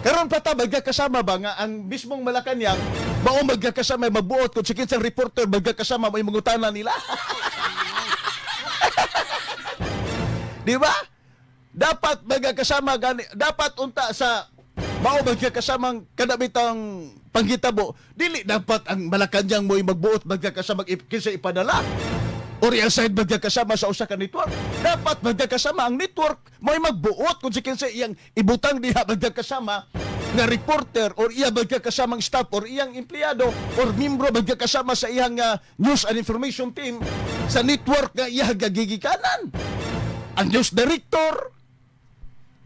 Karon pa ta magkakasama ba nga ang mismong Malacanang mao magkakasama magbuot kung si kinsang reporter magkakasama may mangutana nila? Di ba? Dapat magkakasama gani, dapat unta sa mao magkakasamang kadabitang panghitabo, dili dapat ang Malacanang mo'y magbuot magkakasama kinsa ipadala or i-assign magkakasama sa usa ka network. Dapat magkakasama ang network mo'y magbuot kung si kinsa iyang ibutang diha magkakasama nga reporter or iya magkakasamang staff or iyang empleyado or membro magkakasama sa iyang news and information team sa network nga iya gagigikanan. Ang news director,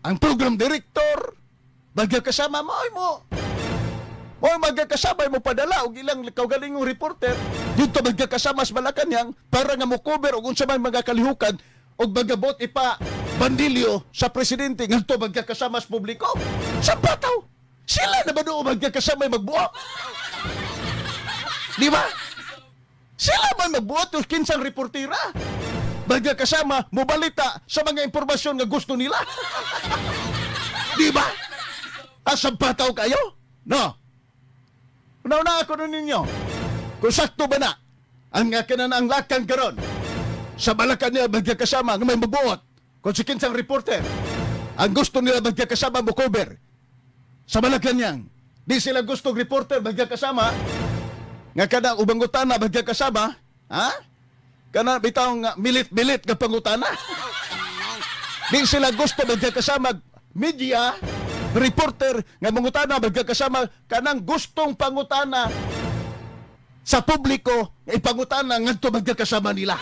ang program director, magkakasama mo ay mo. O magkakasama mo padala og ilang kaugalingong reporter dito magkakasama sa Malacanang para nga mo cover og unsa man mga kalihukan og magabot ipa bandilyo sa presidente ngadto magkakasama sa publiko. Sa bataw. Sila na ba doon magkakasama magbuot? Di ba? Sila ba magbuot og kinsang reportera? Magkakasama mobalita sa mga impormasyon nga gusto nila. Di ba? Asang bataw kayo? No. Una-una ako nun ninyo. Kung sakto ba na ang kanan ang lakang karon sa Malacanang magkakasama nga may mabuot kung si kinsang reporter ang gusto nila magkakasama mo cover sa Malacanang. Di sila gusto reporter magkakasama nga kada ubang utana magkakasama, ha? Kana bitaw nga milit-milit nga pangutana. Di sila gusto magkakasama media reporter nga mangutana magkakasama kanang gustong pangutana sa publiko nga ipangutana ngadto magkakasama nila.